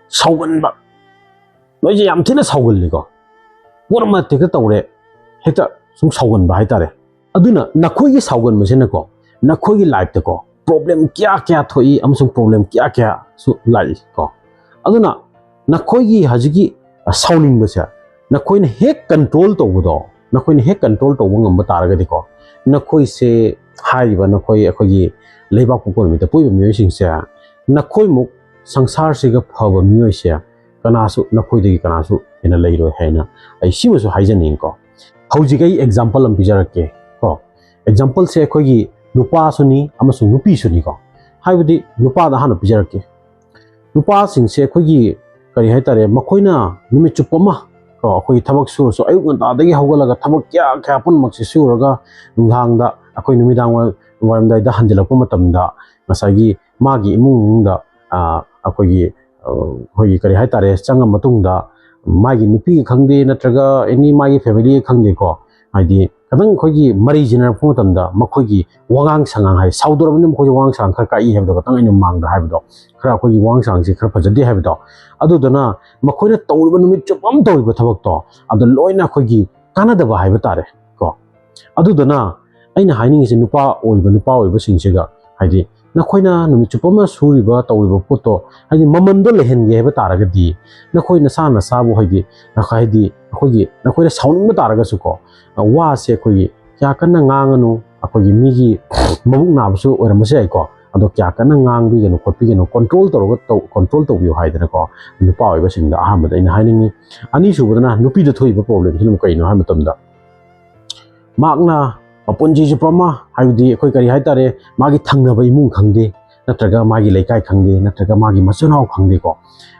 ꯁꯥꯎꯒꯟꯕ꯫ ꯅꯣꯏꯁꯦ ꯌꯥꯝ ꯊꯤꯅ ꯁꯥꯎꯒꯜꯂꯤꯀꯣ꯫ ꯄꯣꯠ ꯑꯃ ꯍꯦꯛꯇ ꯇꯧꯔꯦ, ꯍꯦꯛꯇ ꯁꯨꯝ ꯁꯥꯎꯒꯟꯕ ꯍꯥꯏꯇꯥꯔꯦ꯫ ꯑꯗꯨꯅ ꯅꯈꯣꯏꯒꯤ ꯁꯥꯎꯒꯟꯕꯁꯤꯅꯀꯣ, ꯅꯈꯣꯏꯒꯤ ꯂꯥꯏꯐꯇꯀꯣ ꯄ꯭ꯔꯣꯕ꯭ꯂꯦꯝ ꯀꯌꯥ ꯀꯌꯥ ꯊꯣꯛꯏ ꯑꯃꯁꯨꯡ ꯄ꯭ꯔꯣꯕ꯭ꯂꯦꯝ ꯀꯌꯥ ꯀꯌꯥꯁꯨ ꯂꯥꯛꯏ ꯀꯣ꯫ ꯑꯗꯨꯅ ꯅꯈꯣꯏꯒꯤ ꯍꯧꯖꯤꯛꯀꯤ, ꯑ, ꯁꯥꯎꯅꯤꯡꯕꯁꯦ ꯅꯈꯣꯏꯅ ꯍꯦꯛ ꯀꯟꯇ꯭ꯔꯣꯜ ꯇꯧꯕꯗꯣ, ꯅꯈꯣꯏꯅ ꯍꯦꯛ ꯀꯟꯇ꯭ꯔꯣꯜ ꯇꯧꯕ ꯉꯝꯕ ꯇꯥꯔꯒꯗꯤꯀꯣ, ꯅꯈꯣꯏꯁꯦ, ꯍꯥꯏꯔꯤꯕ ꯅꯈꯣꯏ, ꯑꯩꯈꯣꯏꯒꯤ ꯂꯩꯕꯥꯛ ꯄꯣꯛꯄ ꯅꯨꯃꯤꯠꯇ ꯄꯣꯛꯏꯕ ꯃꯤꯑꯣꯏꯁꯤꯡꯁꯦ, ꯅꯈꯣꯏꯃꯨꯛ ꯁꯪꯁꯥꯔꯁꯤꯒ ꯐꯕ ꯃꯤꯑꯣꯏꯁꯦ ꯀꯅꯥꯁꯨ, ꯅꯈꯣꯏꯗꯒꯤ ꯀꯅꯥꯁꯨ ꯍꯦꯟꯅ ꯂꯩꯔꯣꯏ ꯍꯥꯏꯅ ꯑꯩ ꯁꯤꯃꯁꯨ ꯍꯥꯏꯖꯅꯤꯡꯉꯤꯀꯣ꯫ ꯍꯧꯖꯤꯛ ꯑꯩ ꯑꯦꯛꯖꯥꯝꯄꯜ ꯑꯃ ꯄꯤꯖꯔꯛꯀꯦ ꯀꯣ꯫ ꯑꯦꯛꯖꯥꯝꯄꯜꯁꯦ ꯑꯩꯈꯣꯏꯒꯤ ꯅꯨꯄꯥꯁꯨꯅꯤ ꯑꯃꯁꯨꯡ ꯅꯨꯄꯤꯁꯨꯅꯤꯀꯣ꯫ ꯍꯥꯏꯕꯗꯤ ꯅꯨꯄꯥꯗ ꯍꯥꯟꯅ ꯄꯤꯖꯔꯛꯀꯦ꯫ ꯅꯨꯄꯥꯁꯤꯡꯁꯦ ꯑꯩꯈꯣꯏꯒꯤ, ꯀꯔꯤ ꯍꯥꯏꯇꯥꯔꯦ, ꯃꯈꯣꯏꯅ ꯅꯨꯃꯤꯠ ꯆꯨꯞꯄ ꯑꯃ ꯀꯣ, ꯑꯩꯈꯣꯏꯒꯤ ꯊꯕꯛ ꯁꯨꯔꯁꯨ, ꯑꯌꯨꯛ ꯉꯟꯇꯥꯗꯒꯤ ꯍꯧꯒꯠꯂꯒ ꯊꯕꯛ ꯀꯌꯥ ꯀꯌꯥ ꯄꯨꯝꯅꯃꯛꯁꯦ ꯁꯨꯔꯒ, ꯅꯨꯡꯗꯥꯡꯗ ꯑꯩꯈꯣꯏ ꯅꯨꯃꯤꯗꯥꯡ ꯋꯥꯏꯔꯝ, ꯋꯥꯏꯔꯝꯗꯥꯏꯗ ꯍꯟꯖꯤꯜꯂꯛꯄ ꯃꯇꯝꯗ ꯉꯁꯥꯏꯒꯤ ꯃꯥꯒꯤ ꯏꯃꯨꯡ ꯃꯅꯨꯡꯗ, ꯑ, ꯑꯩꯈꯣꯏꯒꯤ, ꯑ, ꯑꯩꯈꯣꯏꯒꯤ ꯀꯔꯤ ꯍꯥꯏꯇꯥꯔꯦ, ꯆꯪꯉ ꯃꯇꯨꯡꯗ ꯃꯥꯒꯤ ꯅꯨꯄꯤꯒ ꯈꯪꯗꯦ, ꯅꯠꯇ꯭ꯔꯒ ꯑꯦꯅꯤ ꯃꯥꯒꯤ ꯐꯦꯃꯤꯂꯤꯒ ꯈꯪꯗꯦꯀꯣ, ꯍꯥꯏꯗꯤ ꯈꯤꯇꯪ ꯑꯩꯈꯣꯏꯒꯤ ꯃꯔꯩ ꯌꯦꯟꯅꯔꯛꯄ ꯃꯇꯝꯗ ꯃꯈꯣꯏꯒꯤ ꯋꯥꯉꯥꯡ ꯁꯉꯥꯡ ꯍꯥꯏ, ꯁꯥꯎꯗꯣꯔꯕꯅꯤꯅ ꯃꯈꯣꯏꯒꯤ ꯋꯥꯉꯥꯡ ꯁꯉꯥꯡ ꯈꯔ ꯀꯛꯏ ꯍꯥꯏꯕꯗꯣ, ꯈꯤꯇꯪ ꯑꯩꯅ ꯃꯃꯥꯡꯗ ꯍꯥꯏꯕꯗꯣ, ꯈꯔ ꯑꯩꯈꯣꯏꯒꯤ ꯋꯥꯉꯥꯡ ꯁꯉꯥꯡꯁꯦ ꯈꯔ ꯐꯖꯗꯦ ꯍꯥꯏꯕꯗꯣ, ꯑꯗꯨꯗꯨꯅ ꯃꯈꯣꯏꯅ ꯇꯧꯔꯤꯕ ꯅꯨꯃꯤꯠ ꯆꯨꯞꯄ ꯑꯃ ꯇꯧꯔꯤꯕ ꯊꯕꯛꯇꯣ, ꯑꯗꯨ ꯂꯣꯏꯅ ꯑꯩꯈꯣꯏꯒꯤ ꯀꯥꯟꯅꯗꯕ ꯍꯥꯏꯕ ꯇꯥꯔꯦ ꯀꯣ꯫ ꯑꯗꯨꯗꯨꯅ ꯑꯩꯅ ꯍꯥꯏꯅꯤꯡꯉꯤꯁꯦ, ꯅꯨꯄꯥ ꯑꯣꯏꯕ, ꯅꯨꯄꯥ ꯑꯣꯏꯕꯁꯤꯡꯁꯤꯒ, ꯍꯥꯏꯗꯤ ꯅꯈꯣꯏꯅ ꯅꯨꯃꯤꯠ ꯆꯨꯞꯄ ꯑꯃ ꯁꯨꯔꯤꯕ, ꯇꯧꯔꯤꯕ ꯄꯣꯠꯇꯣ, ꯍꯥꯏꯗꯤ ꯃꯃꯟꯗꯣ ꯂꯩꯍꯟꯒꯦ ꯍꯥꯏꯕ ꯇꯥꯔꯒꯗꯤ, ꯅꯈꯣꯏ ꯅꯁꯥ ꯅꯁꯥꯕꯨ, ꯍꯥꯏꯗꯤ, ꯍꯥꯏꯗꯤ ꯑꯩꯈꯣꯏꯒꯤ, ꯅꯈꯣꯏꯅ ꯁꯥꯎꯅꯤꯡꯕ ꯇꯥꯔꯒꯁꯨꯀꯣ, ꯋꯥꯁꯦ ꯑꯩꯈꯣꯏꯒꯤ ꯀꯌꯥ ꯀꯟꯅ ꯉꯥꯡꯉꯅꯨ꯫ ꯑꯩꯈꯣꯏꯒꯤ ꯃꯤꯒꯤ ꯃꯕꯨꯛ ꯅꯥꯕꯁꯨ ꯑꯣꯏꯔꯝꯕꯁꯨ ꯌꯥꯏꯀꯣ, ꯑꯗꯣ ꯀꯌꯥ ꯀꯟꯅ ꯉꯥꯡꯕꯤꯒꯅꯨ ꯈꯣꯠꯄꯤꯒꯅꯨ, ꯀꯣꯟꯇ꯭ꯔꯣꯜ ꯇꯧꯔꯒ ꯇꯧ ꯀꯣꯟꯇ꯭ꯔꯣꯜ ꯇꯧꯕꯤꯌꯨ ꯍꯥꯏꯗꯅꯀꯣ, ꯅꯨꯄꯥ ꯑꯣꯏꯕꯁꯤꯡꯗ ꯑꯍꯥꯟꯕꯗ ꯑꯩꯅ ꯍꯥꯏꯅꯤꯡꯉꯤ꯫ ꯑꯅꯤꯁꯨꯕꯗꯅ ꯅꯨꯄꯤꯗ ꯊꯣꯛꯏꯕ ꯄ꯭ꯔꯣꯕ꯭ꯂꯦꯝꯁꯤꯅ ꯑꯃꯨꯛ ꯀꯩꯅꯣ ꯍꯥꯏꯕ ꯃꯇꯝꯗ, ꯃꯍꯥꯛꯅ ꯃꯄꯨꯟꯁꯤ ꯆꯨꯞꯄ ꯑꯃ, ꯍꯥꯏꯕꯗꯤ ꯑꯩꯈꯣꯏ ꯀꯔꯤ ꯍꯥꯏꯇꯥꯔꯦ, ꯃꯥꯒꯤ ꯊꯪꯅꯕ ꯏꯃꯨꯡ ꯈꯪꯗꯦ, ꯅꯠꯇ꯭ꯔꯒ ꯃꯥꯒꯤ ꯂꯩꯀꯥꯏ ꯈꯪꯗꯦ, ꯅꯠꯇ꯭ꯔꯒ ꯃꯥꯒꯤ ꯃꯆꯤꯟ ꯃꯅꯥꯎ ꯈꯪꯗꯦꯀꯣ,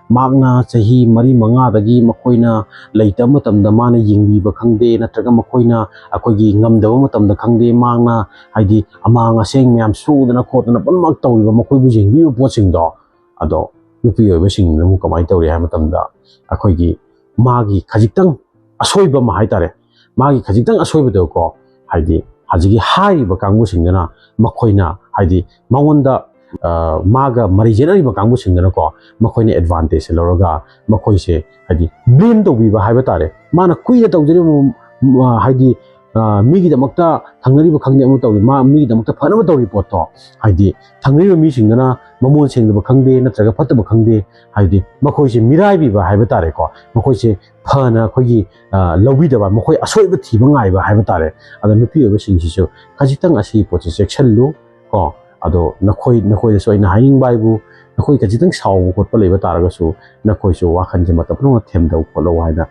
ꯃꯍꯥꯛꯅ ꯆꯍꯤ ꯃꯔꯤ ꯃꯉꯥꯗꯒꯤ ꯃꯈꯣꯏꯅ ꯂꯩꯇꯕ ꯃꯇꯝꯗ ꯃꯥꯅ ꯌꯦꯡꯕꯤꯕ ꯈꯪꯗꯦ, ꯅꯠꯇ꯭ꯔꯒ ꯃꯈꯣꯏꯅ ꯑꯩꯈꯣꯏꯒꯤ ꯉꯝꯗꯕ ꯃꯇꯝꯗ ꯈꯪꯗꯦ, ꯃꯍꯥꯛꯅ ꯍꯥꯏꯗꯤ ꯑꯃꯥꯡ ꯑꯁꯦꯡ ꯃꯌꯥꯝ ꯁꯨꯗꯅ ꯈꯣꯠꯇꯅ ꯄꯨꯝꯅꯃꯛ ꯇꯧꯔꯤꯕ ꯃꯈꯣꯏꯕꯨ ꯌꯦꯡꯕꯤꯕ ꯄꯣꯠꯁꯤꯡꯗꯣ, ꯑꯗꯣ ꯅꯨꯄꯤ ꯑꯣꯏꯕꯁꯤꯡꯗꯨꯅ ꯑꯃꯨꯛ ꯀꯃꯥꯏꯅ ꯇꯧꯔꯤ ꯍꯥꯏꯕ ꯃꯇꯝꯗ, ꯑꯩꯈꯣꯏꯒꯤ ꯃꯥꯒꯤ ꯈꯖꯤꯛꯇꯪ ꯑꯁꯣꯏꯕ ꯑꯃ ꯍꯥꯏꯇꯥꯔꯦ, ꯃꯥꯒꯤ ꯈꯖꯤꯛꯇꯪ ꯑꯁꯣꯏꯕꯗꯣꯀꯣ, ꯍꯥꯏꯗꯤ ꯍꯧꯖꯤꯛꯀꯤ ꯍꯥꯏꯔꯤꯕ ꯀꯥꯡꯕꯨꯁꯤꯡꯗꯨꯅ, ꯃꯈꯣꯏꯅ ꯍꯥꯏꯗꯤ ꯃꯉꯣꯟꯗ, ꯑ, ꯃꯥꯒ ꯃꯔꯤ ꯌꯦꯠꯅꯔꯤꯕ ꯀꯥꯡꯕꯨꯁꯤꯡꯗꯨꯅꯀꯣ, ꯃꯈꯣꯏꯅ ꯑꯦꯗꯚꯥꯟꯇꯦꯖꯁꯦ ꯂꯧꯔꯒ ꯃꯈꯣꯏꯁꯦ ꯍꯥꯏꯗꯤ ꯕ꯭ꯂꯦꯝ ꯇꯧꯕꯤꯕ ꯍꯥꯏꯕ ꯇꯥꯔꯦ꯫ ꯃꯥꯅ ꯀꯨꯏꯅ ꯇꯧꯖꯔꯤꯕ, ꯎꯝ, ꯑ, ꯍꯥꯏꯗꯤ, ꯑ, ꯃꯤꯒꯤꯗꯃꯛꯇ ꯊꯪꯅꯔꯤꯕ ꯈꯪꯗꯦ, ꯑꯃ ꯇꯧꯔꯤ, ꯃꯥ ꯃꯤꯒꯤꯗꯃꯛꯇ ꯐꯅꯕ ꯇꯧꯔꯤ ꯄꯣꯠꯇꯣ, ꯍꯥꯏꯗꯤ ꯊꯪꯅꯔꯤꯕ ꯃꯤꯁꯤꯡꯗꯨꯅ ꯃꯃꯣꯟ ꯁꯦꯡꯗꯕ ꯈꯪꯗꯦ, ꯅꯠꯇ꯭ꯔꯒ ꯐꯠꯇꯕ ꯈꯪꯗꯦ, ꯍꯥꯏꯗꯤ ꯃꯈꯣꯏꯁꯦ ꯃꯤꯔꯥꯏꯕꯤꯕ ꯍꯥꯏꯕ ꯇꯥꯔꯦꯀꯣ, ꯃꯈꯣꯏꯁꯦ ꯐꯅ ꯑꯩꯈꯣꯏꯒꯤ, ꯑ, ꯂꯧꯕꯤꯗꯕ, ꯃꯈꯣꯏ ꯑꯁꯣꯏꯕ ꯊꯤꯕ ꯉꯥꯏꯕ ꯍꯥꯏꯕ ꯇꯥꯔꯦ꯫ ꯑꯗꯣ ꯅꯨꯄꯤ ꯑꯣꯏꯕꯁꯤꯡꯁꯤꯁꯨ ꯈꯖꯤꯛꯇꯪ ꯑꯁꯤꯒꯤ ꯄꯣꯠꯁꯦ ꯆꯦꯛꯁꯤꯜꯂꯨ ꯀꯣ꯫ ꯑꯗꯣ ꯅꯈꯣꯏ, ꯅꯈꯣꯏꯗꯁꯨ ꯑꯩꯅ ꯍꯥꯏꯅꯤꯡꯕ ꯍꯥꯏꯕꯨ, ꯅꯈꯣꯏ ꯈꯖꯤꯛꯇꯪ ꯁꯥꯎꯕ ꯈꯣꯠꯄ ꯂꯩꯕ ꯇꯥꯔꯒꯁꯨ, ꯅꯈꯣꯏꯁꯨ ꯋꯥꯈꯜꯁꯦ ꯃꯇꯝ ꯄꯨꯝꯅꯃꯛ ꯊꯦꯝꯗꯧ ꯈꯣꯠꯂꯧ ꯍꯥꯏꯅ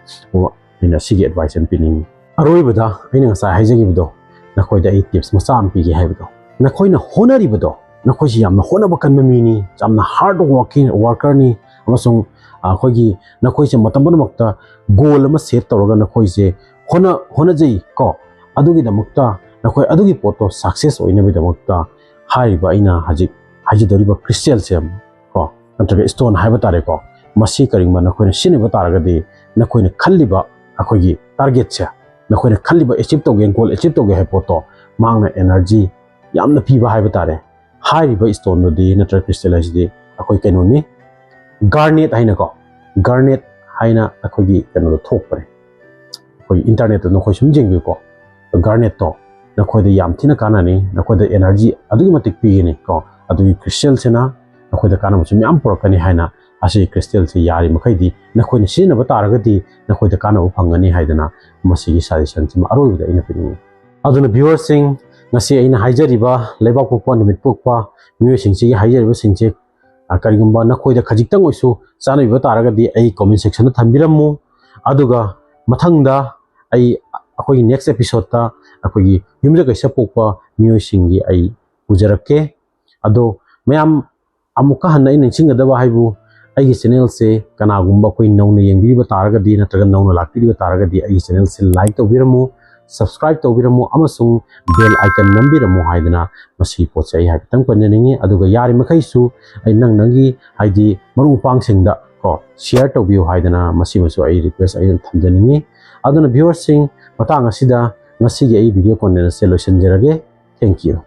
ꯑꯩꯅ ꯁꯤꯒꯤ ꯑꯦꯗꯚꯥꯏꯁ ꯑꯃ ꯄꯤꯅꯤꯡꯉꯤ꯫ ꯑꯔꯣꯏꯕꯗ ꯑꯩꯅ ꯉꯁꯥꯏ ꯍꯥꯏꯖꯈꯤꯕꯗꯣ, ꯅꯈꯣꯏꯗ ꯑꯩ ꯇꯤꯞꯁ ꯃꯆꯥ ꯑꯃ ꯄꯤꯒꯦ ꯍꯥꯏꯕꯗꯣ, ꯅꯈꯣꯏꯅ ꯍꯣꯠꯅꯔꯤꯕꯗꯣ, ꯅꯈꯣꯏꯁꯤ ꯌꯥꯝꯅ ꯍꯣꯠꯅꯕ ꯀꯟꯕ ꯃꯤꯅꯤ, ꯌꯥꯝꯅ ꯍꯥꯔꯗ ꯋꯥꯔꯀꯤꯡ, ꯋꯥꯔꯀꯔꯅꯤ, ꯑꯃꯁꯨꯡ, ꯑ, ꯑꯩꯈꯣꯏꯒꯤ, ꯅꯈꯣꯏꯁꯦ ꯃꯇꯝ ꯄꯨꯝꯅꯃꯛꯇ ꯒꯣꯜ ꯑꯃ ꯁꯦꯠ ꯇꯧꯔꯒ ꯅꯈꯣꯏꯁꯦ ꯍꯣꯠꯅ-, ꯍꯣꯠꯅꯖꯩ ꯀꯣ꯫ ꯑꯗꯨꯒꯤꯗꯃꯛꯇ ꯅꯈꯣꯏ ꯑꯗꯨꯒꯤ ꯄꯣꯠꯇꯣ ꯁꯛꯁꯦꯁ ꯑꯣꯏꯅꯕꯒꯤꯗꯃꯛꯇ ꯍꯥꯏꯔꯤꯕ ꯑꯩꯅ ꯍꯧꯖꯤꯛ ꯍꯥꯏꯖꯗꯧꯔꯤꯕ ꯀ꯭ꯔꯤꯁꯇꯦꯜꯁꯦ ꯀꯣ, ꯅꯠꯇ꯭ꯔꯒ ꯏꯁꯇꯣꯟ ꯍꯥꯏꯕ ꯇꯥꯔꯦꯀꯣ, ꯃꯁꯤ ꯀꯔꯤꯒꯨꯝꯕ ꯅꯈꯣꯏꯅ ꯁꯤꯖꯤꯟꯅꯕ ꯇꯥꯔꯒꯗꯤ, ꯅꯈꯣꯏꯅ ꯈꯜꯂꯤꯕ ꯑꯩꯈꯣꯏꯒꯤ ꯇꯥꯔꯒꯦꯠꯁꯦ, ꯅꯈꯣꯏꯅ ꯈꯜꯂꯤꯕ ꯑꯦꯆꯤꯞ ꯇꯧꯒꯦ, ꯒꯣꯜ ꯑꯦꯆꯤꯞ ꯇꯧꯒꯦ ꯍꯥꯏꯕ ꯄꯣꯠꯇꯣ, ꯃꯍꯥꯛꯅ ꯑꯦꯅꯔꯖꯤ ꯌꯥꯝꯅ ꯄꯤꯕ ꯍꯥꯏꯕ ꯇꯥꯔꯦ꯫ ꯍꯥꯏꯔꯤꯕ ꯏꯁꯇꯣꯟꯗꯨꯗꯤ ꯅꯠꯇ꯭ꯔꯒ ꯀ꯭ꯔꯤꯁꯇꯦꯜ ꯍꯥꯏꯁꯤꯗꯤ ꯑꯩꯈꯣꯏ ꯀꯩꯅꯣꯅꯤ, ꯒꯥꯔꯅꯦꯠ ꯍꯥꯏꯅꯀꯣ, ꯒꯥꯔꯅꯦꯠ ꯍꯥꯏꯅ ꯑꯩꯈꯣꯏꯒꯤ ꯀꯩꯅꯣꯗ ꯊꯣꯛꯄꯅꯦ꯫ ꯑꯩꯈꯣꯏ ꯏꯟꯇꯔꯅꯦꯠꯇ ꯅꯈꯣꯏ ꯁꯨꯝ ꯌꯦꯡꯕꯤꯌꯨꯀꯣ, ꯒꯥꯔꯅꯦꯠꯇꯣ ꯅꯈꯣꯏꯗ ꯌꯥꯝ ꯊꯤꯅ ꯀꯥꯟꯅꯅꯤ, ꯅꯈꯣꯏꯗ ꯑꯦꯅꯔꯖꯤ ꯑꯗꯨꯛꯀꯤ ꯃꯇꯤꯛ ꯄꯤꯒꯅꯤ ꯀꯣ꯫ ꯑꯗꯨꯒꯤ ꯀ꯭ꯔꯤꯁꯇꯦꯜꯁꯤꯅ ꯅꯈꯣꯏꯗ ꯀꯥꯟꯅꯕꯁꯨ ꯃꯌꯥꯝ ꯄꯨꯔꯛꯀꯅꯤ ꯍꯥꯏꯅ ꯑꯁꯤꯒꯤ ꯀ꯭ꯔꯤꯁꯇꯦꯜꯁꯤ ꯌꯥꯔꯤ ꯃꯈꯩꯗꯤ ꯅꯈꯣꯏꯅ ꯁꯤꯖꯤꯟꯅꯕ ꯇꯥꯔꯒꯗꯤ ꯅꯈꯣꯏꯗ ꯀꯥꯟꯅꯕ ꯐꯪꯒꯅꯤ ꯍꯥꯏꯗꯅ ꯃꯁꯤꯒꯤ ꯁꯖꯦꯁꯟꯁꯤꯃ ꯑꯔꯣꯏꯕꯗ ꯑꯩꯅ ꯄꯤꯅꯤꯡꯉꯤ꯫ ꯑꯗꯨꯅ ꯚ꯭ꯌꯨꯋꯔꯁꯤꯡ, ꯉꯁꯤ ꯑꯩꯅ ꯍꯥꯏꯖꯔꯤꯕ ꯂꯩꯕꯥꯛ ꯄꯣꯛꯄ, ꯅꯨꯃꯤꯠ ꯄꯣꯛꯄ ꯃꯤꯑꯣꯏꯁꯤꯡꯁꯤꯒꯤ ꯍꯥꯏꯖꯔꯤꯕꯁꯤꯡꯁꯦ, ꯑ, ꯀꯔꯤꯒꯨꯝꯕ ꯅꯈꯣꯏꯗ ꯈꯖꯤꯛꯇꯪ ꯑꯣꯏꯁꯨ ꯆꯥꯟꯅꯕꯤꯕ ꯇꯥꯔꯒꯗꯤ ꯑꯩ comment section ꯗ ꯊꯝꯕꯤꯔꯝꯃꯨ꯫ ꯑꯗꯨꯒ ꯃꯊꯪꯗ ꯑꯩ, ꯑꯩꯈꯣꯏꯒꯤ next episode ꯇ ꯑꯩꯈꯣꯏꯒꯤ ꯌꯨꯝꯖꯀꯩꯁ ꯄꯣꯛꯄ ꯃꯤꯑꯣꯏꯁꯤꯡꯒꯤ ꯑꯩ ꯄꯨꯖꯔꯛꯀꯦ꯫ ꯑꯗꯣ ꯃꯌꯥꯝ, ꯑꯃꯨꯛꯀ ꯍꯟꯅ ꯑꯩꯅ ꯅꯤꯡꯁꯤꯡꯒꯗꯕ ꯍꯥꯏꯕꯨ, ꯑꯩꯒꯤ channel ꯁꯦ ꯀꯅꯥꯒꯨꯝꯕ ꯑꯩꯈꯣꯏ ꯅꯧꯅ ꯌꯦꯡꯕꯤꯔꯤꯕ ꯇꯥꯔꯒꯗꯤ ꯅꯠꯇ꯭ꯔꯒ ꯅꯧꯅ ꯂꯥꯛꯄꯤꯔꯤꯕ ꯇꯥꯔꯒꯗꯤ ꯑꯩꯒꯤ channel ꯁꯦ like ꯇꯧꯕꯤꯔꯝꯃꯨ, subscribe ꯇꯧꯕꯤꯔꯝꯃꯨ ꯑꯃꯁꯨꯡ bell icon ꯅꯝꯕꯤꯔꯝꯃꯨ ꯍꯥꯏꯗꯅ ꯃꯁꯤꯒꯤ ꯄꯣꯠꯁꯦ ꯑꯩ ꯍꯥꯏꯐꯦꯠꯇꯪ ꯄꯟꯖꯅꯤꯡꯉꯤ꯫ ꯑꯗꯨꯒ ꯌꯥꯔꯤꯃꯈꯩꯁꯨ ꯑꯩ ꯅꯪ ꯅꯪꯒꯤ, ꯍꯥꯏꯗꯤ, ꯃꯔꯨꯞ ꯃꯄꯥꯡꯁꯤꯡꯗ ꯀꯣ share ꯇꯧꯕꯤꯌꯨ ꯍꯥꯏꯗꯅ ꯃꯁꯤꯃꯁꯨ ꯑꯩ request ꯑꯩꯅ ꯊꯝꯖꯅꯤꯡꯉꯤ꯫ ꯑꯗꯨꯅ viewer ꯁꯤꯡ, ꯃꯇꯥꯡ ꯑꯁꯤꯗ ꯉꯁꯤꯒꯤ ꯑꯩ video content ꯑꯁꯦ ꯂꯣꯏꯁꯤꯟꯖꯔꯒꯦ꯫ Thank you꯫